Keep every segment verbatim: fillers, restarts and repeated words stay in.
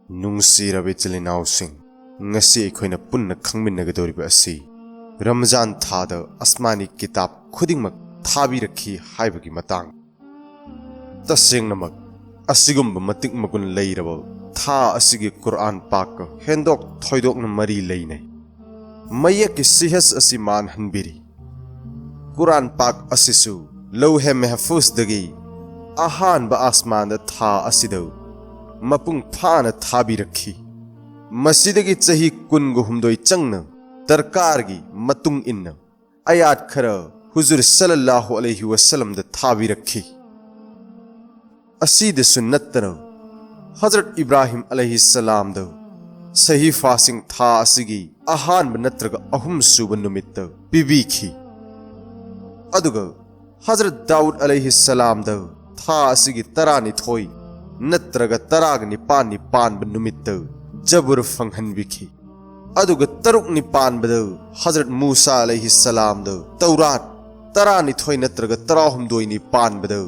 ꯅꯨꯡꯁꯤꯔꯕ ꯏꯆꯤꯜ ꯏꯅꯥꯎꯁꯤꯡ, ꯉꯁꯤ ꯑꯩꯈꯣꯏꯅ ꯄꯨꯟꯅ ꯈꯪꯃꯤꯟꯅꯒꯗꯧꯔꯤꯕ ꯑꯁꯤ ꯔꯝꯖꯥꯟ ꯊꯥꯗ ꯑꯁꯃꯥꯅꯤ ꯀꯤꯇꯥꯕ ꯈꯨꯗꯤꯡꯃꯛ ꯊꯥꯕꯤꯔꯛꯈꯤ ꯍꯥꯏꯕꯒꯤ ꯃꯇꯥꯡ꯫ ꯇꯁꯦꯡꯅꯃꯛ, ꯑꯁꯤꯒꯨꯝꯕ ꯃꯇꯤꯛ ꯃꯒꯨꯟ ꯂꯩꯔꯕ ꯊꯥ ꯑꯁꯤꯒꯤ ꯀꯨꯔꯑꯥꯟ ꯄꯥꯛꯀ ꯍꯦꯟꯗꯣꯛ ꯊꯣꯏꯗꯣꯛꯅ ꯃꯔꯤ ꯂꯩꯅꯩ꯫ ꯃꯌꯦꯛꯀꯤ ꯁꯤꯍꯁ ꯑꯁꯤ ꯃꯥꯟꯍꯟꯕꯤꯔꯤ꯫ ꯀꯨꯔꯥꯟ ꯄꯥꯛ ꯑꯁꯤꯁꯨ ꯂꯧꯍꯦ ꯃꯦꯍꯐꯨꯖꯗꯒꯤ ꯑꯍꯥꯟꯕ ꯑꯥꯁꯃꯥꯟꯗ ꯊꯥ ꯑꯁꯤꯗ ꯃꯄꯨꯡ ꯐꯥꯅ ꯊꯥꯕꯤꯔꯛꯈꯤ꯫ ꯃꯁꯤꯗꯒꯤ ꯆꯍꯤ ꯀꯨꯟꯒ ꯍꯨꯝꯗꯣꯏ ꯆꯪꯅ ꯗꯔꯀꯥꯔꯒꯤ ꯃꯇꯨꯡ ꯏꯟꯅ ꯑꯌꯥꯠ ꯈꯔ ꯍꯨꯖꯨꯔ ꯁꯜꯂꯜꯂꯥꯍꯨ ꯑꯂꯩꯍꯤ ꯋꯁꯜꯂꯝꯗ ꯊꯥꯕꯤꯔꯛꯈꯤ꯫ ꯑꯁꯤꯗꯁꯨ ꯅꯠꯇꯅ ꯍꯖꯔꯠ ꯏꯕ꯭ꯔꯥꯍꯤꯝ ꯑꯂꯩꯍꯤ ꯁꯂꯥꯝꯗ ꯁꯍꯤꯐꯥꯁꯤꯡ ꯊꯥ ꯑꯁꯤꯒꯤ ꯑꯍꯥꯟꯕ ꯅꯠꯇ꯭ꯔꯒ ꯑꯍꯨꯝꯁꯨꯕ ꯅꯨꯃꯤꯠꯇ ꯄꯤꯕꯤꯈꯤ꯫ ꯑꯗꯨꯒ ꯍꯖꯔꯠ ꯗꯥꯎꯗ ꯑꯂꯩꯍꯤ ꯁꯂꯥꯝꯗ ꯊꯥ ꯑꯁꯤꯒꯤ ꯇꯔꯥꯅꯤꯊꯣꯏ ꯅꯠꯇ꯭ꯔꯒ ꯇꯔꯥꯒ ꯅꯤꯄꯥꯟꯅꯤ ꯄꯥꯟꯕ ꯅꯨꯃꯤꯠꯇ ꯖꯕꯨꯔ ꯐꯪꯍꯟꯕꯤꯈꯤ꯫ ꯑꯗꯨꯒ ꯇꯔꯨꯛꯅꯤ ꯄꯥꯟꯕꯗ ꯍꯖꯔꯠ ꯃꯨꯁꯥ ꯑꯂꯩꯍꯤ ꯁꯂꯥꯝꯗ ꯇꯧꯔꯥꯠ, ꯇꯔꯥꯅꯤꯊꯣꯏ ꯅꯠꯇ꯭ꯔꯒ ꯇꯔꯥꯍꯨꯝꯗꯣꯏꯅꯤ ꯄꯥꯟꯕꯗ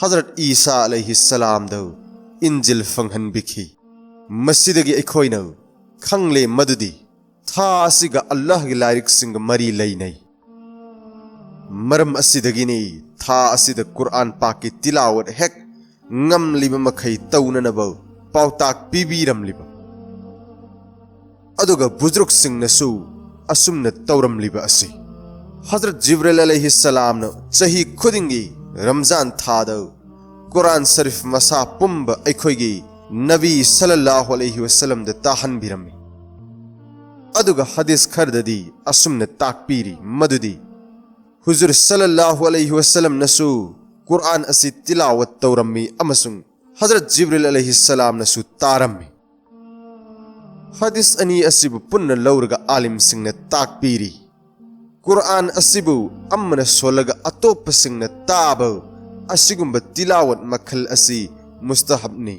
ꯍꯖꯔꯠ ꯏꯁꯥ ꯑꯂꯩꯍꯤ ꯁꯂꯥꯝꯗ ꯏꯟꯖꯤꯜ ꯐꯪꯍꯟꯕꯤꯈꯤ꯫ ꯃꯁꯤꯗꯒꯤ ꯑꯩꯈꯣꯏꯅ ꯈꯪꯂꯦ ꯃꯗꯨꯗꯤ ꯊꯥ ꯑꯁꯤꯒ ꯑꯜꯂꯥꯍꯒꯤ ꯂꯥꯏꯔꯤꯛꯁꯤꯡꯒ ꯃꯔꯤ ꯂꯩꯅꯩ꯫ ꯃꯔꯝ ꯑꯁꯤꯗꯒꯤꯅꯤ ꯊꯥ ꯑꯁꯤꯗ ꯀꯨꯔꯑꯥꯟ ꯄꯥꯛꯀꯤ ꯇꯤꯂꯥꯋꯠ ꯍꯦꯛ ꯉꯝꯂꯤꯕ ꯃꯈꯩ ꯇꯧꯅꯅꯕ ꯄꯥꯎꯇꯥꯛ ꯄꯤꯕꯤꯔꯝꯂꯤꯕ꯫ ꯑꯗꯨꯒ ꯕꯨꯖꯨꯔꯨꯛꯁꯤꯡꯅꯁꯨ ꯑꯁꯨꯝꯅ ꯇꯧꯔꯝꯂꯤꯕ ꯑꯁꯤ꯫ ꯍꯖꯔꯠ ꯖꯤꯕ꯭ꯔꯤꯜ ꯑꯂꯩꯍꯤ ꯁꯂꯥꯝꯅ ꯆꯍꯤ ꯈꯨꯗꯤꯡꯒꯤ ꯔꯝꯖꯥꯟ ꯊꯥꯗ ꯀꯨꯔꯥꯟ ꯁꯔꯤꯐ ꯃꯁꯥ ꯄꯨꯝꯕ ꯑꯩꯈꯣꯏꯒꯤ ꯅꯕꯤ ꯁꯜꯂꯜꯂꯥꯍꯨ ꯑꯂꯩꯍꯤ ꯋꯁꯜꯂꯝꯗ ꯇꯥꯍꯟꯕꯤꯔꯝꯃꯤ꯫ ꯑꯗꯨꯒ ꯍꯗꯤꯁ ꯈꯔꯗꯗꯤ ꯑꯁꯨꯝꯅ ꯇꯥꯛꯄꯤꯔꯤ ꯃꯗꯨꯗꯤ ꯍꯨꯖꯨꯔ ꯁꯜꯂꯜꯂꯥꯍꯨ ꯑꯂꯩꯍꯤ ꯋꯁꯜꯂꯝꯅꯁꯨ ꯀꯨꯔꯥꯟ ꯑꯁꯤ ꯇꯤꯂꯥꯋꯠ ꯇꯧꯔꯝꯃꯤ ꯑꯃꯁꯨꯡ ꯍꯖꯔꯠ ꯖꯤꯕ꯭ꯔꯤꯜ ꯑꯂꯩꯍꯤ ꯁꯂꯥꯝꯅꯁꯨ ꯇꯥꯔꯝꯃꯤ꯫ ꯍꯗꯤꯁ ꯑꯅꯤ ꯑꯁꯤꯕꯨ ꯄꯨꯟꯅ ꯂꯧꯔꯒ ꯑꯥꯂꯤꯝꯁꯤꯡꯅ ꯇꯥꯛꯄꯤꯔꯤ, ꯀꯨꯔꯥꯟ ꯑꯁꯤꯕꯨ ꯑꯃꯅ ꯁꯣꯜꯂꯒ ꯑꯇꯣꯞꯄꯁꯤꯡꯅ ꯇꯥꯕ ꯑꯁꯤꯒꯨꯝꯕ ꯇꯤꯂꯥꯋꯠ ꯃꯈꯜ ꯑꯁꯤ ꯃꯨꯁꯇꯍꯕꯅꯤ꯫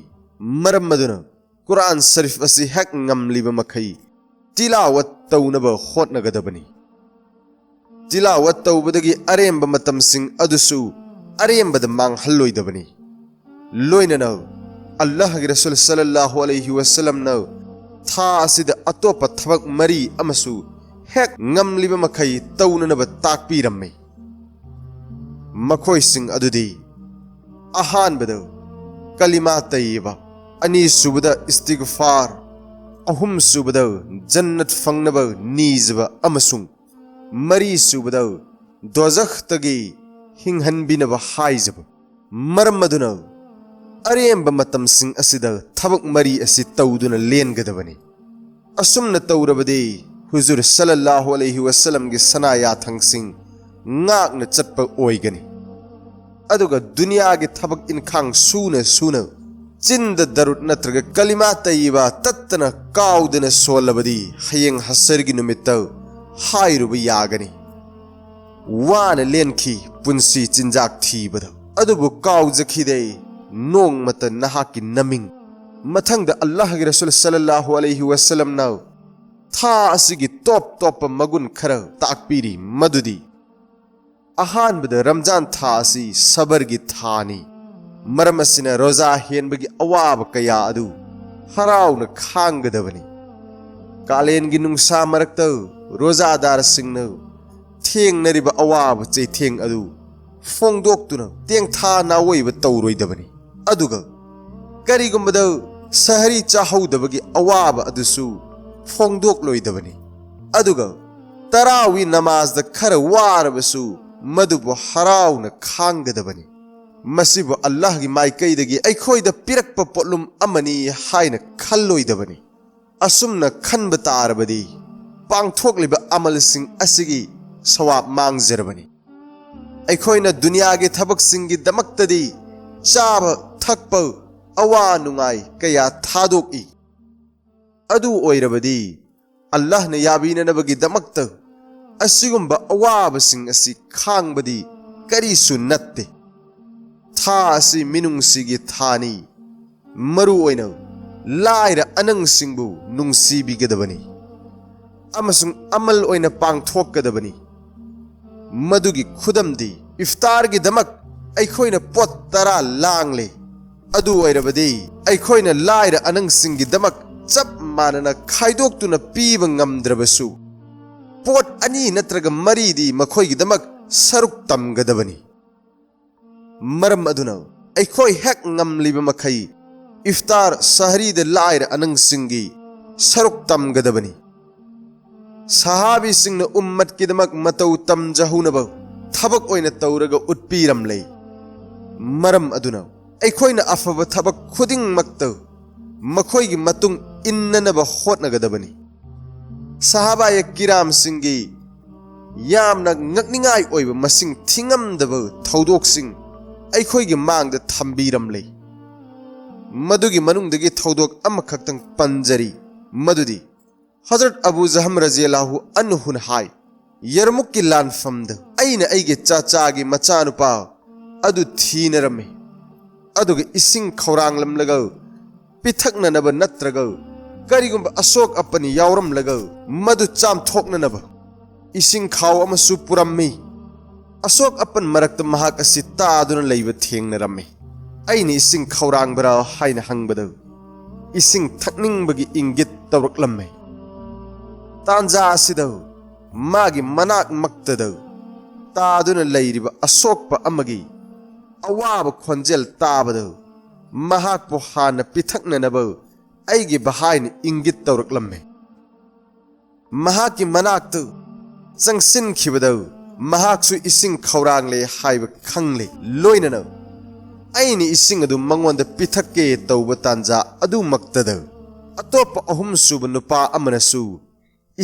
ꯃꯔꯝ ꯑꯗꯨꯅ ꯀꯨꯔꯥꯟ ꯁꯔꯤꯐ ꯑꯁꯤ ꯍꯦꯛ ꯉꯝꯂꯤꯕ ꯃꯈꯩ ꯇꯤꯂꯥꯋꯠ ꯇꯧꯅꯕ ꯍꯣꯠꯅꯒꯗꯕꯅꯤ꯫ ꯇꯤꯂꯥꯋꯠ ꯇꯧꯕꯗꯒꯤ ꯑꯔꯦꯝꯕ ꯃꯇꯝꯁꯤꯡ ꯑꯗꯨꯁꯨ ꯑꯔꯦꯝꯕꯗ ꯃꯥꯡꯍꯜꯂꯣꯏꯗꯕꯅꯤ꯫ ꯂꯣꯏꯅꯅ ꯑꯜꯂꯥꯍꯒꯤ ꯔꯁꯨꯜ ꯁꯜꯂꯜꯂꯥꯍꯨ ꯑꯂꯩꯍꯤ ꯋꯁꯜꯂꯝꯅ ꯊꯥ ꯑꯁꯤꯗ ꯑꯇꯣꯞꯄ ꯊꯕꯛ ꯃꯔꯤ ꯑꯃꯁꯨ ꯍꯦꯛ ꯉꯝꯂꯤꯕ ꯃꯈꯩ ꯇꯧꯅꯅꯕ ꯇꯥꯛꯄꯤꯔꯝꯃꯤ꯫ ꯃꯈꯣꯏꯁꯤꯡ ꯑꯗꯨꯗꯤ, ꯑꯍꯥꯟꯕꯗ ꯀꯂꯤꯃꯥ ꯇꯩꯌꯤꯕ, ꯑꯅꯤꯁꯨꯕꯗ ꯏꯁꯇꯤꯒꯐꯥꯔ, ꯑꯍꯨꯝꯁꯨꯕꯗ ꯖꯟꯅꯠ ꯐꯪꯅꯕ ꯅꯤꯖꯕ ꯑꯃꯁꯨꯡ ꯃꯔꯤꯁꯨꯕꯗ ꯗꯣꯖꯈꯇꯒꯤ ꯍꯤꯡꯍꯟꯕꯤꯅꯕ ꯍꯥꯏꯖꯕ꯫ ꯃꯔꯝ ꯑꯗꯨꯅ ꯑꯔꯦꯝꯕ ꯃꯇꯝꯁꯤꯡ ꯑꯁꯤꯗ ꯊꯕꯛ ꯃꯔꯤ ꯑꯁꯤ ꯇꯧꯗꯨꯅ ꯂꯦꯟꯒꯗꯕꯅꯤ꯫ ꯑꯁꯨꯝꯅ ꯇꯧꯔꯕꯗꯤ ꯍꯨꯖꯨꯔ ꯁꯜꯂꯜꯂꯥꯍꯨ ꯑꯂꯩꯍꯤ ꯋꯁꯜꯂꯝꯒꯤ ꯁꯅꯥ ꯌꯥꯊꯪꯁꯤꯡ ꯉꯥꯛꯅ ꯆꯠꯄ ꯑꯣꯏꯒꯅꯤ꯫ ꯑꯗꯨꯒ ꯗꯨꯅꯤꯌꯥꯒꯤ ꯊꯕꯛ ꯏꯟꯈꯥꯡ ꯁꯨꯅ ꯁꯨꯅ ꯆꯤꯟꯗ ꯗꯔꯨꯗ ꯅꯠꯇ꯭ꯔꯒ ꯀꯂꯤꯃꯥ ꯇꯩꯌꯤꯕ ꯇꯠꯇꯅ ꯀꯥꯎꯗꯅ ꯁꯣꯜꯂꯕꯗꯤ ꯍꯌꯦꯡ ꯍꯁꯔꯒꯤ ꯅꯨꯃꯤꯠꯇ ꯍꯥꯏꯔꯨꯕ ꯌꯥꯒꯅꯤ, "ꯋꯥꯅ ꯂꯦꯟꯈꯤ ꯄꯨꯟꯁꯤ ꯆꯤꯟꯖꯥꯛ ꯊꯤꯕꯗ, ꯑꯗꯨꯕꯨ ꯀꯥꯎꯖꯈꯤꯗꯦ ꯅꯣꯡꯃꯇ ꯅꯍꯥꯛꯀꯤ ꯅꯃꯤꯡ"꯫ ꯃꯊꯪꯗ ꯑꯜꯂꯥꯍꯒꯤ ꯔꯁꯨꯜ ꯁꯜꯂꯜꯂꯥꯍꯨ ꯑꯂꯩꯍꯤ ꯋꯁꯜꯂꯝꯅ ꯊꯥ ꯑꯁꯤꯒꯤ ꯇꯣꯞ ꯇꯣꯞꯄ ꯃꯒꯨꯟ ꯈꯔ ꯇꯥꯛꯄꯤꯔꯤ, ꯃꯗꯨꯗꯤ ꯑꯍꯥꯟꯕꯗ ꯔꯝꯖꯥꯟ ꯊꯥ ꯑꯁꯤ ꯁꯕꯔꯒꯤ ꯊꯥꯅꯤ꯫ ꯃꯔꯝ ꯑꯁꯤꯅ ꯔꯣꯖꯥ ꯍꯦꯟꯕꯒꯤ ꯑꯋꯥꯕ ꯀꯌꯥ ꯑꯗꯨ ꯍꯔꯥꯎꯅ ꯈꯥꯡꯒꯗꯕꯅꯤ꯫ ꯀꯥꯂꯦꯟꯒꯤ ꯅꯨꯡꯁꯥ ꯃꯔꯛꯇ ꯔꯣꯖꯥꯗꯥꯔꯁꯤꯡꯅ ꯊꯦꯡꯅꯔꯤꯕ ꯑꯋꯥꯕ ꯆꯩꯊꯦꯡ ꯑꯗꯨ ꯐꯣꯡꯗꯣꯛꯇꯨꯅ ꯇꯦꯡꯊꯥ ꯅꯥꯑꯣꯏꯕ ꯇꯧꯔꯣꯏꯗꯕꯅꯤ꯫ ꯑꯗꯨꯒ ꯀꯔꯤꯒꯨꯝꯕꯗ ꯁꯍꯔꯤ ꯆꯥꯍꯧꯗꯕꯒꯤ ꯑꯋꯥꯕ ꯑꯗꯨꯁꯨ ꯐꯣꯡꯗꯣꯛꯂꯣꯏꯗꯕꯅꯤ꯫ ꯑꯗꯨꯒ ꯇꯔꯥꯋꯤ ꯅꯃꯥꯖꯗ ꯈꯔ ꯋꯥꯔꯕꯁꯨ ꯃꯗꯨꯕꯨ ꯍꯔꯥꯎꯅ ꯈꯥꯡꯒꯗꯕꯅꯤ꯫ ꯃꯁꯤꯕꯨ ꯑꯜꯂꯥꯍꯒꯤ ꯃꯥꯏꯀꯩꯗꯒꯤ ꯑꯩꯈꯣꯏꯗ ꯄꯤꯔꯛꯄ ꯄꯣꯠꯂꯨꯝ ꯑꯃꯅꯤ ꯍꯥꯏꯅ ꯈꯜꯂꯣꯏꯗꯕꯅꯤ꯫ ꯑꯁꯨꯝꯅ ꯈꯟꯕ ꯇꯥꯔꯕꯗꯤ ꯄꯥꯡꯊꯣꯛꯂꯤꯕ ꯑꯃꯜꯁꯤꯡ ꯑꯁꯤꯒꯤ ꯁꯋꯥꯕ ꯃꯥꯡꯖꯔꯕꯅꯤ꯫ ꯑꯩꯈꯣꯏꯅ ꯗꯨꯅꯤꯌꯥꯒꯤ ꯊꯕꯛꯁꯤꯡꯒꯤꯗꯃꯛꯇꯗꯤ ꯆꯥꯕ ꯊꯛꯄ, ꯑꯋꯥ ꯅꯨꯡꯉꯥꯏ ꯀꯌꯥ ꯊꯥꯗꯣꯛꯏ꯫ ꯑꯗꯨ ꯑꯣꯏꯔꯕꯗꯤ ꯑꯜꯂꯥꯍꯅ ꯌꯥꯕꯤꯅꯅꯕꯒꯤꯗꯃꯛꯇ ꯑꯁꯤꯒꯨꯝꯕ ꯑꯋꯥꯕꯁꯤꯡ ꯑꯁꯤ ꯈꯥꯡꯕꯗꯤ ꯀꯔꯤꯁꯨ ꯅꯠꯇꯦ꯫ ꯊꯥ ꯑꯁꯤ ꯃꯤꯅꯨꯡꯁꯤꯒꯤ ꯊꯥꯅꯤ꯫ ꯃꯔꯨ ꯑꯣꯏꯅ ꯂꯥꯏꯔ ꯑꯅꯪꯁꯤꯡꯕꯨ ꯅꯨꯡꯁꯤꯕꯤꯒꯗꯕꯅꯤ ꯑꯃꯁꯨꯡ ꯑꯃꯜ ꯑꯣꯏꯅ ꯄꯥꯡꯊꯣꯛꯀꯗꯕꯅꯤ꯫ ꯃꯗꯨꯒꯤ ꯈꯨꯗꯝꯗꯤ, ꯏꯐꯇꯥꯔꯒꯤꯗꯃꯛ ꯑꯩꯈꯣꯏꯅ ꯄꯣꯠ ꯇꯔꯥ ꯂꯥꯡꯂꯦ꯫ ꯑꯗꯨ ꯑꯣꯏꯔꯕꯗꯤ ꯑꯩꯈꯣꯏꯅ ꯂꯥꯏꯔ ꯑꯅꯪꯁꯤꯡꯒꯤꯗꯃꯛ ꯆꯞ ꯃꯥꯟꯅꯅ ꯈꯥꯏꯗꯣꯛꯇꯨꯅ ꯄꯤꯕ ꯉꯝꯗ꯭ꯔꯕꯁꯨ, ꯄꯣꯠ ꯑꯅꯤ ꯅꯠꯇ꯭ꯔꯒ ꯃꯔꯤꯗꯤ ꯃꯈꯣꯏꯒꯤꯗꯃꯛ ꯁꯔꯨꯛ ꯇꯝꯒꯗꯕꯅꯤ꯫ ꯃꯔꯝ ꯑꯗꯨꯅ ꯑꯩꯈꯣꯏ ꯍꯦꯛ ꯉꯝꯂꯤꯕ ꯃꯈꯩ ꯏꯐꯇꯥꯔ ꯁꯍꯔꯤꯗ ꯂꯥꯏꯔ ꯑꯅꯪꯁꯤꯡꯒꯤ ꯁꯔꯨꯛ ꯇꯝꯒꯗꯕꯅꯤ꯫ ꯁꯍꯥꯕꯤꯁꯤꯡꯅ ꯎꯝꯃꯠꯀꯤꯗꯃꯛ ꯃꯇꯧ ꯇꯝꯖꯍꯧꯅꯕ ꯊꯕꯛ ꯑꯣꯏꯅ ꯇꯧꯔꯒ ꯎꯠꯄꯤꯔꯝꯂꯦ꯫ ꯃꯔꯝ ꯑꯗꯨꯅ ꯑꯩꯈꯣꯏꯅ ꯑꯐꯕ ꯊꯕꯛ ꯈꯨꯗꯤꯡꯃꯛꯇ ꯃꯈꯣꯏꯒꯤ ꯃꯇꯨꯡ ꯏꯟꯅꯅꯕ ꯍꯣꯠꯅꯒꯗꯕꯅꯤ꯫ ꯁꯍꯥꯕꯥꯌꯦ ꯀꯤꯔꯥꯝꯁꯤꯡꯒꯤ ꯌꯥꯝꯅ ꯉꯛꯅꯤꯡꯉꯥꯏ ꯑꯣꯏꯕ ꯃꯁꯤꯡ ꯊꯤꯉꯝꯗꯕ ꯊꯧꯗꯣꯛꯁꯤꯡ ꯑꯩꯈꯣꯏꯒꯤ ꯃꯥꯡꯗ ꯊꯝꯕꯤꯔꯝꯂꯦ꯫ ꯃꯗꯨꯒꯤ ꯃꯅꯨꯡꯗꯒꯤ ꯊꯧꯗꯣꯛ ꯑꯃꯈꯛꯇꯪ ꯄꯟꯖꯔꯤ, ꯃꯗꯨꯗꯤ ꯍꯖꯔꯠ ꯑꯕꯨ ꯖꯍꯝ ꯔꯖꯤꯌꯜꯂꯥꯍꯨ ꯑꯟꯍꯨꯅ ꯍꯥꯏ, "ꯌꯔꯃꯨꯛꯀꯤ ꯂꯥꯟꯐꯝꯗ ꯑꯩꯅ ꯑꯩꯒꯤ ꯆꯥꯆꯥꯒꯤ ꯃꯆꯥꯅꯨꯄꯥ ꯑꯗꯨ ꯊꯤꯅꯔꯝꯃꯤ, ꯑꯗꯨꯒ ꯏꯁꯤꯡ ꯈꯧꯔꯥꯡꯂꯝꯂꯒ ꯄꯤꯊꯛꯅꯅꯕ ꯅꯠꯇ꯭ꯔꯒ ꯀꯔꯤꯒꯨꯝꯕ ꯑꯁꯣꯛ ꯑꯄꯟ ꯌꯥꯎꯔꯝꯂꯒ ꯃꯗꯨ ꯆꯥꯝꯊꯣꯛꯅꯅꯕ ꯏꯁꯤꯡ ꯈꯥꯎ ꯑꯃꯁꯨ ꯄꯨꯔꯝꯃꯤ꯫ ꯑꯁꯣꯛ ꯑꯄꯟ ꯃꯔꯛꯇ ꯃꯍꯥꯛ ꯑꯁꯤ ꯇꯥꯗꯨꯅ ꯂꯩꯕ ꯊꯦꯡꯅꯔꯝꯃꯤ꯫ ꯑꯩꯅ ꯏꯁꯤꯡ ꯈꯧꯔꯥꯡꯕ꯭ꯔꯥ ꯍꯥꯏꯅ ꯍꯪꯕꯗ ꯏꯁꯤꯡ ꯊꯛꯅꯤꯡꯕꯒꯤ ꯏꯪꯒꯤꯠ ꯇꯧꯔꯛꯂꯝꯃꯤ꯫ ꯇꯥꯟꯖꯥ ꯑꯁꯤꯗ ꯃꯥꯒꯤ ꯃꯅꯥꯛꯃꯛꯇꯗ ꯇꯥꯗꯨꯅ ꯂꯩꯔꯤꯕ ꯑꯁꯣꯛꯄ ꯑꯃꯒꯤ ꯑꯋꯥꯕ ꯈꯣꯟꯖꯦꯜ ꯇꯥꯕꯗ ꯃꯍꯥꯛꯄꯨ ꯍꯥꯟꯅ ꯄꯤꯊꯛꯅꯅꯕ ꯑꯩꯒꯤ ꯚꯍꯥꯏꯅ ꯏꯪꯒꯤꯠ ꯇꯧꯔꯛꯂꯝꯃꯤ꯫ ꯃꯍꯥꯛꯀꯤ ꯃꯅꯥꯛꯇ ꯆꯪꯁꯤꯟꯈꯤꯕꯗ ꯃꯍꯥꯛꯁꯨ ꯏꯁꯤꯡ ꯈꯧꯔꯥꯡꯂꯦ ꯍꯥꯏꯕ ꯈꯪꯂꯦ꯫ ꯂꯣꯏꯅꯅ ꯑꯩꯅ ꯏꯁꯤꯡ ꯑꯗꯨ ꯃꯉꯣꯟꯗ ꯄꯤꯊꯛꯀꯦ ꯇꯧꯕ ꯇꯥꯟꯖꯥ ꯑꯗꯨꯃꯛꯇꯗ ꯑꯇꯣꯞꯄ ꯑꯍꯨꯝꯁꯨꯕ ꯅꯨꯄꯥ ꯑꯃꯅꯁꯨ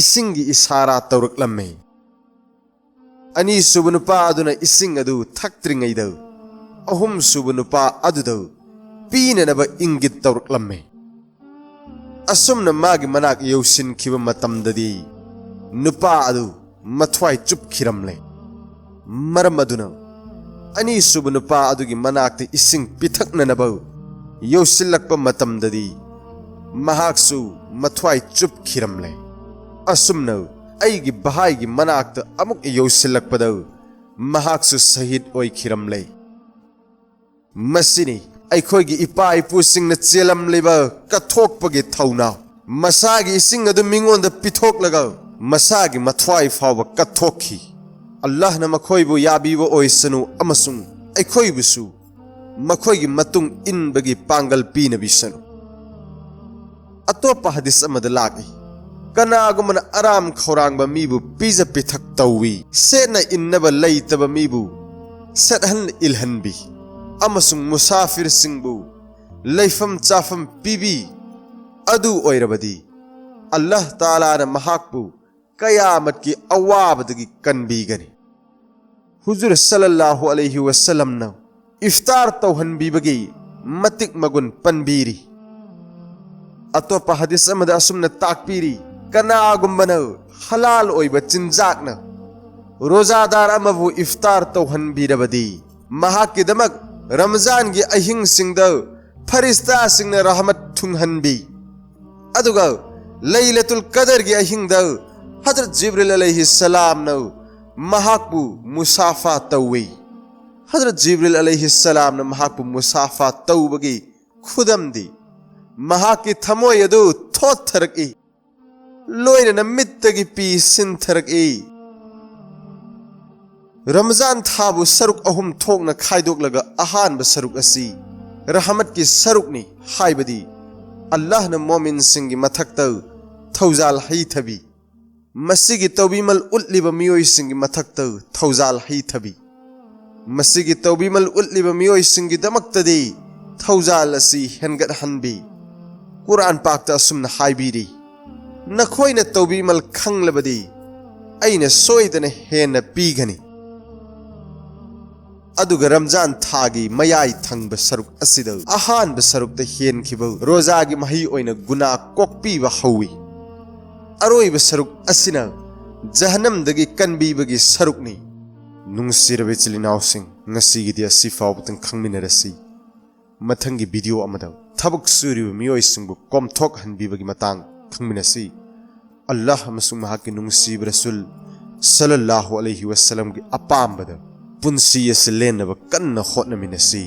ꯏꯁꯤꯡꯒꯤ ꯏꯁꯥꯔꯥ ꯇꯧꯔꯛꯂꯝꯃꯤ꯫ ꯑꯅꯤꯁꯨꯕ ꯅꯨꯄꯥ ꯑꯗꯨꯅ ꯏꯁꯤꯡ ꯑꯗꯨ ꯊꯛꯇ꯭ꯔꯤꯉꯩꯗ ꯑꯍꯨꯝꯁꯨꯕ ꯅꯨꯄꯥ ꯑꯗꯨꯗ ꯄꯤꯅꯅꯕ ꯏꯪꯒꯤꯠ ꯇꯧꯔꯛꯂꯝꯃꯤ꯫ ꯑꯁꯨꯝꯅ ꯃꯥꯒꯤ ꯃꯅꯥꯛ ꯌꯧꯁꯤꯟꯈꯤꯕ ꯃꯇꯝꯗꯗꯤ ꯅꯨꯄꯥ ꯑꯗꯨ ꯃꯊ꯭ꯋꯥꯏ ꯆꯨꯞꯈꯤꯔꯝꯂꯦ꯫ ꯃꯔꯝ ꯑꯗꯨꯅ ꯑꯅꯤꯁꯨꯕ ꯅꯨꯄꯥ ꯑꯗꯨꯒꯤ ꯃꯅꯥꯛꯇ ꯏꯁꯤꯡ ꯄꯤꯊꯛꯅꯅꯕ ꯌꯧꯁꯤꯜꯂꯛꯄ ꯃꯇꯝꯗꯗꯤ ꯃꯍꯥꯛꯁꯨ ꯃꯊ꯭ꯋꯥꯏ ꯆꯨꯞꯈꯤꯔꯝꯂꯦ꯫ ꯑꯁꯨꯝꯅ ꯑꯩꯒꯤ ꯚꯍꯥꯏꯒꯤ ꯃꯅꯥꯛꯇ ꯑꯃꯨꯛ ꯌꯧꯁꯤꯜꯂꯛꯄꯗ ꯃꯍꯥꯛꯁꯨ ꯁꯍꯤꯗ ꯑꯣꯏꯈꯤꯔꯝꯂꯦ꯫ ꯃꯁꯤꯅꯤ ꯑꯩꯈꯣꯏꯒꯤ ꯏꯄꯥ ꯏꯄꯨꯁꯤꯡꯅ ꯆꯦꯜꯂꯝꯂꯤꯕ ꯀꯠꯊꯣꯛꯄꯒꯤ ꯊꯧꯅꯥ, ꯃꯁꯥꯒꯤ ꯏꯁꯤꯡ ꯑꯗꯨ ꯃꯤꯉꯣꯟꯗ ꯄꯤꯊꯣꯛꯂꯒ ꯃꯁꯥꯒꯤ ꯃꯊ꯭ꯋꯥꯏ ꯐꯥꯎꯕ ꯀꯠꯊꯣꯛꯈꯤ꯫ ꯑꯜꯂꯥꯍꯅ ꯃꯈꯣꯏꯕꯨ ꯌꯥꯕꯤꯕ ꯑꯣꯏꯁꯅꯨ ꯑꯃꯁꯨꯡ ꯑꯩꯈꯣꯏꯕꯨꯁꯨ ꯃꯈꯣꯏꯒꯤ ꯃꯇꯨꯡ ꯏꯟꯕꯒꯤ ꯄꯥꯡꯒꯜ ꯄꯤꯅꯕꯤꯁꯅꯨ꯫ ꯑꯇꯣꯞꯄ ꯍꯗꯤꯁ ꯑꯃꯗ ꯂꯥꯛꯏ, ꯀꯅꯥꯒꯨꯝꯕꯅ ꯑꯔꯥꯝ ꯈꯧꯔꯥꯡꯕ ꯃꯤꯕꯨ ꯄꯤꯖ ꯄꯤꯊꯛ ꯇꯧꯏ, ꯁꯦꯠꯅ ꯏꯟꯅꯕ ꯂꯩꯇꯕ ꯃꯤꯕꯨ ꯁꯦꯠꯍꯟ ꯏꯜꯍꯟꯕꯤ, ꯑꯃꯁꯨꯡ ꯃꯨꯁꯥꯐꯤꯔꯁꯤꯡꯕꯨ ꯂꯩꯐꯝ ꯆꯥꯐꯝ ꯄꯤꯕꯤ, ꯑꯗꯨ ꯑꯣꯏꯔꯕꯗꯤ ꯑꯜꯂꯥꯍ ꯇꯥꯂꯥꯅ ꯃꯍꯥꯛꯄꯨ ꯀꯌꯥꯃꯠꯀꯤ ꯑꯋꯥꯕꯗꯒꯤ ꯀꯟꯕꯤꯒꯅꯤ꯫ ꯍꯨꯖꯨꯔ ꯁꯜꯂꯜꯂꯥꯍꯨ ꯑꯂꯩꯍꯤ ꯋꯁꯜꯂꯝꯅ ꯏꯐꯇꯥꯔ ꯇꯧꯍꯟꯕꯤꯕꯒꯤ ꯃꯇꯤꯛ ꯃꯒꯨꯟ ꯄꯟꯕꯤꯔꯤ꯫ ꯑꯇꯣꯞꯄ ꯍꯗꯤꯁ ꯑꯃꯗ ꯑꯁꯨꯝꯅ ꯇꯥꯛꯄꯤꯔꯤ, ꯀꯅꯥꯒꯨꯝꯕꯅ ꯍꯂꯥꯜ ꯑꯣꯏꯕ ꯆꯤꯟꯖꯥꯛꯅ ꯔꯣꯖꯥꯗꯥꯔ ꯑꯃꯕꯨ ꯏꯐꯇꯥꯔ ꯇꯧꯍꯟꯕꯤꯔꯕꯗꯤ, ꯃꯍꯥꯛꯀꯤꯗꯃꯛ ꯔꯃꯖꯥꯟꯒꯤ ꯑꯍꯤꯡꯁꯤꯡꯗ ꯐꯔꯤꯁꯇꯥꯁꯤꯡꯅ ꯔꯍꯃꯠ ꯊꯨꯡꯍꯟꯕꯤ, ꯑꯗꯨꯒ ꯂꯩꯂꯇꯨꯜ ꯀꯗꯔꯒꯤ ꯑꯍꯤꯡꯗ ꯍꯖꯔꯠ ꯖꯤꯕ꯭ꯔꯤꯜ ꯑꯂꯩꯍꯤ ꯁꯂꯥꯝꯅ ꯃꯍꯥꯛꯄꯨ ꯃꯨꯁꯥꯐꯥ ꯇꯧꯏ꯫ ꯍꯖꯔꯠ ꯖꯤꯕ꯭ꯔꯤꯜ ꯑꯂꯩꯍꯤ ꯁꯂꯥꯝꯅ ꯃꯍꯥꯛꯄꯨ ꯃꯨꯁꯥꯐꯥ ꯇꯧꯕꯒꯤ ꯈꯨꯗꯝꯗꯤ ꯃꯍꯥꯛꯀꯤ ꯊꯃꯣꯏ ꯑꯗꯨ ꯊꯣꯠꯊꯔꯛꯏ, ꯂꯣꯏꯅꯅ ꯃꯤꯠꯇꯒꯤ ꯄꯤ ꯁꯤꯟꯊꯔꯛꯏ꯫ ꯔꯃꯖꯥꯟ ꯊꯥꯕꯨ ꯁꯔꯨꯛ ꯑꯍꯨꯝ ꯊꯣꯛꯅ ꯈꯥꯏꯗꯣꯛꯂꯒ ꯑꯍꯥꯟꯕ ꯁꯔꯨꯛ ꯑꯁꯤ ꯔꯍꯃꯠꯀꯤ ꯁꯔꯨꯛꯅꯤ, ꯍꯥꯏꯕꯗꯤ ꯑꯜꯂꯥꯍꯅ ꯃꯣꯃꯤꯟꯁꯤꯡꯒꯤ ꯃꯊꯛꯇ ꯊꯧꯖꯥꯜ ꯍꯩꯊꯕꯤ, ꯃꯁꯤꯒꯤ ꯇꯧꯕꯤꯃꯜ ꯎꯠꯂꯤꯕ ꯃꯤꯑꯣꯏꯁꯤꯡꯒꯤ ꯃꯊꯛꯇ ꯊꯧꯖꯥꯜ ꯍꯩꯊꯕꯤ, ꯃꯁꯤꯒꯤ ꯇꯧꯕꯤꯃꯜ ꯎꯠꯂꯤꯕ ꯃꯤꯑꯣꯏꯁꯤꯡꯒꯤꯗꯃꯛꯇꯗꯤ ꯊꯧꯖꯥꯜ ꯑꯁꯤ ꯍꯦꯟꯒꯠꯍꯟꯕꯤ꯫ ꯀꯨꯔꯥꯟ ꯄꯥꯛꯇ ꯑꯁꯨꯝꯅ ꯍꯥꯏꯕꯤꯔꯤ, ꯅꯈꯣꯏꯅ ꯇꯧꯕꯤꯃꯜ ꯈꯪꯂꯕꯗꯤ ꯑꯩꯅ ꯁꯣꯏꯗꯅ ꯍꯦꯟꯅ ꯄꯤꯒꯅꯤ꯫ ꯑꯗꯨꯒ ꯔꯝꯖꯥꯟ ꯊꯥꯒꯤ ꯃꯌꯥꯏ ꯊꯪꯕ ꯁꯔꯨꯛ ꯑꯁꯤꯗ ꯑꯍꯥꯟꯕ ꯁꯔꯨꯛꯇ ꯍꯦꯟꯈꯤꯕ ꯔꯣꯖꯥꯒꯤ ꯃꯍꯩ ꯑꯣꯏꯅ ꯒꯨꯅꯥ ꯀꯣꯛꯄꯤꯕ ꯍꯧꯏ꯫ ꯑꯔꯣꯏꯕ ꯁꯔꯨꯛ ꯑꯁꯤꯅ ꯖꯍꯅꯝꯗꯒꯤ ꯀꯟꯕꯤꯕꯒꯤ ꯁꯔꯨꯛꯅꯤ꯫ ꯅꯨꯡꯁꯤꯔꯕ ꯏꯆꯤꯜ ꯏꯅꯥꯎꯁꯤꯡ, ꯉꯁꯤꯒꯤꯗꯤ ꯑꯁꯤ ꯐꯥꯎꯕꯇꯪ ꯈꯪꯃꯤꯟꯅꯔꯁꯤ꯫ ꯃꯊꯪꯒꯤ ꯚꯤꯗꯤꯑꯣ ꯑꯃꯗ ꯊꯕꯛ ꯁꯨꯔꯤꯕ ꯃꯤꯑꯣꯏꯁꯤꯡꯕꯨ ꯀꯣꯝꯊꯣꯛꯍꯟꯕꯤꯕꯒꯤ ꯃꯇꯥꯡ ꯈꯪꯃꯤꯟꯅꯁꯤ꯫ ꯑꯜꯂꯥꯍ ꯑꯃꯁꯨꯡ ꯃꯍꯥꯛꯀꯤ ꯅꯨꯡꯁꯤꯕ ꯔꯁꯨꯜ ꯁꯜꯂꯜꯂꯥꯍꯨ ꯑꯂꯩꯍꯤ ꯋꯁꯜꯂꯝꯒꯤ ꯑꯄꯥꯝꯕꯗ ꯄꯨꯟꯁꯤ ꯑꯁꯤ ꯂꯦꯟꯅꯕ ꯀꯟꯅ ꯍꯣꯠꯅꯃꯤꯟꯅꯁꯤ꯫